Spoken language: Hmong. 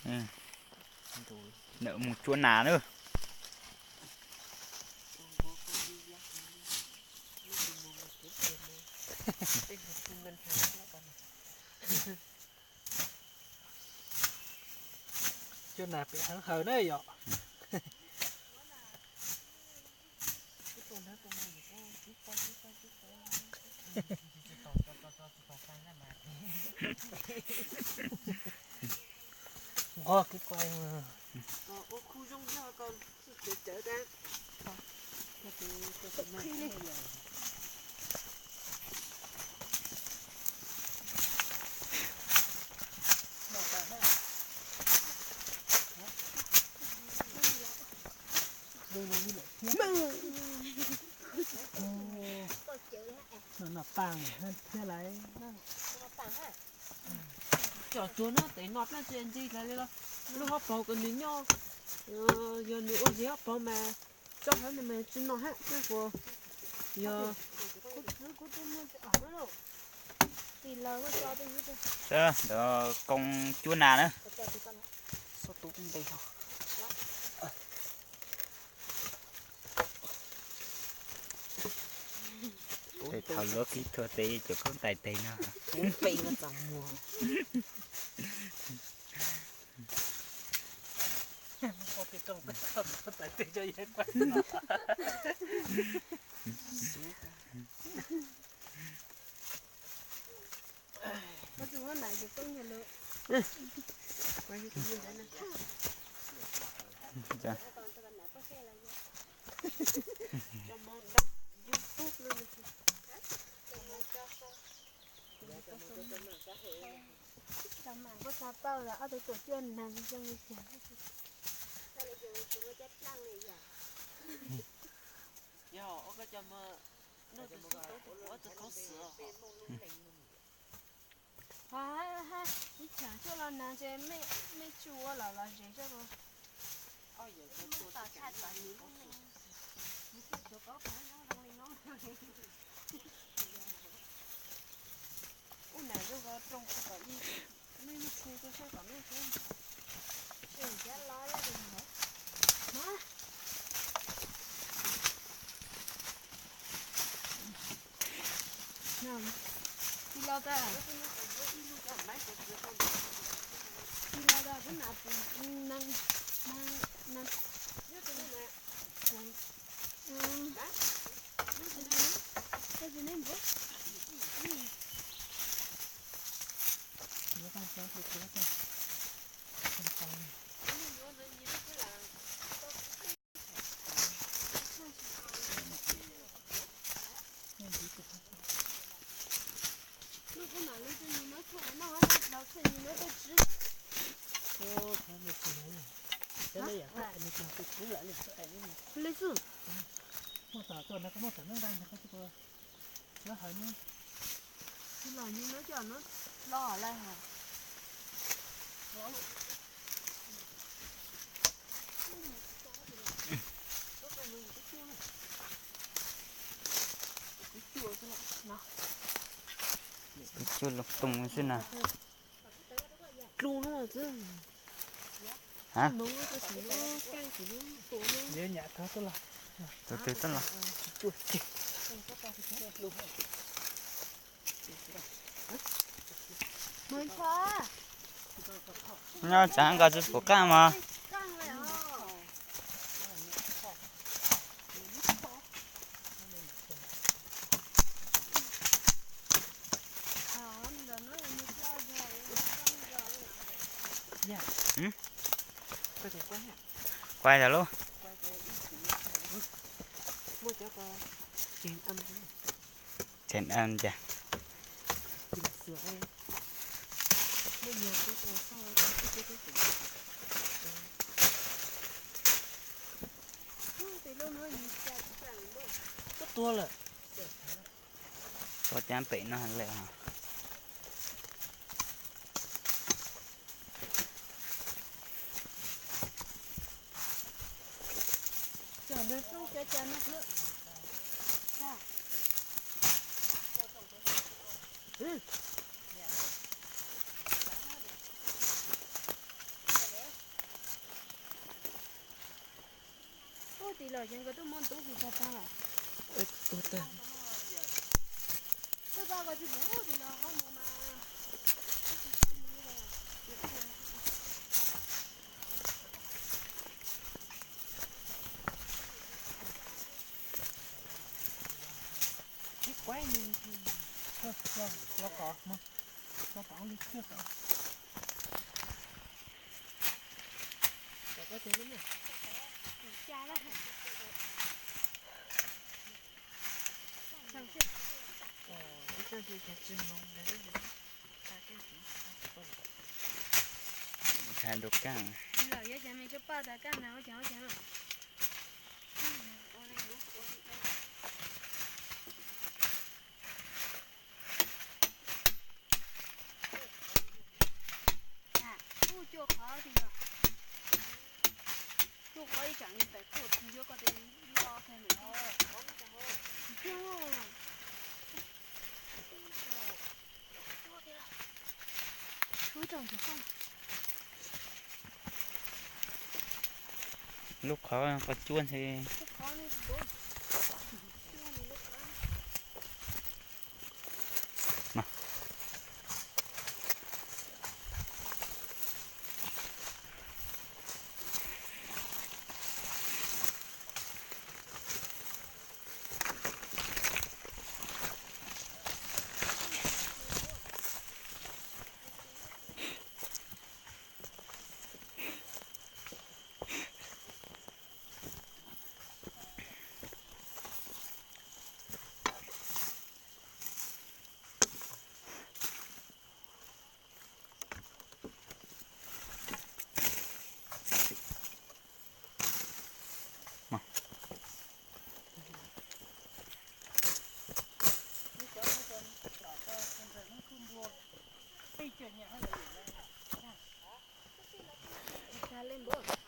Lawv mus cuab nas na. Cuab nas pem heev hawm na yom. Nqog kev ko. Noj paag thiab lawm. Cov tsuag no tes no dlaab tsi ntse tas li los, lub hauv paug kom nws nyob, yog nws ua zis hauv paug mas tsob hauv no mas tsi noj hab, koj puas yog. Ntawd koo cuab nas na. Tej thaum luag kib thua tes cov koob tais tes no. Koj xav tau los ob tug tuam cuaj neeg zoo li cas? Yog ua koj cov mog, noj tus xub tau tus puav tus khaub xwm. Ib tsam tuaj los nag ces mej tsis ua los los zes coj. Ub, nas zoo nkaus rooj tsis kom ib, mej muab tshu tuaj saib kom mej saib. Tsis cab los lawm. Tsis los tas, tsis los tas, kuv nam pum neeg, neeg, neeg. Li xwb. Tsis los nyob coj no los lawm hos. Peb cuab loo tooj xwb na. Dlub no xwb. Ha? Tus twg tuaj los? Tus twg tuaj los? Nyob tsam nkaus tsis pum qaab mog. Kuaib tau lub. Tseem cas. Tuag lawm. Tuag cab pem no lawm hos. Los ces nkawd tuaj muab ntub tsis tag tag lawm. Tuag tag. Tuaj tau ko tsis pub tis los qhov mus mas. Ib kuaib ntawd los qhov mus, los pom li tsuag tod. Tsis lawm, yuav cas me tub paj tas kaj nag ua cas ua cas. Ub, cuaj qhov tiag. Cuaj qhov ib tsam li pem kuj tsis yuav koj tes lo kag lawm. Tsis cuag. Lub qhov qhov cuab ntshe. Ua li npua.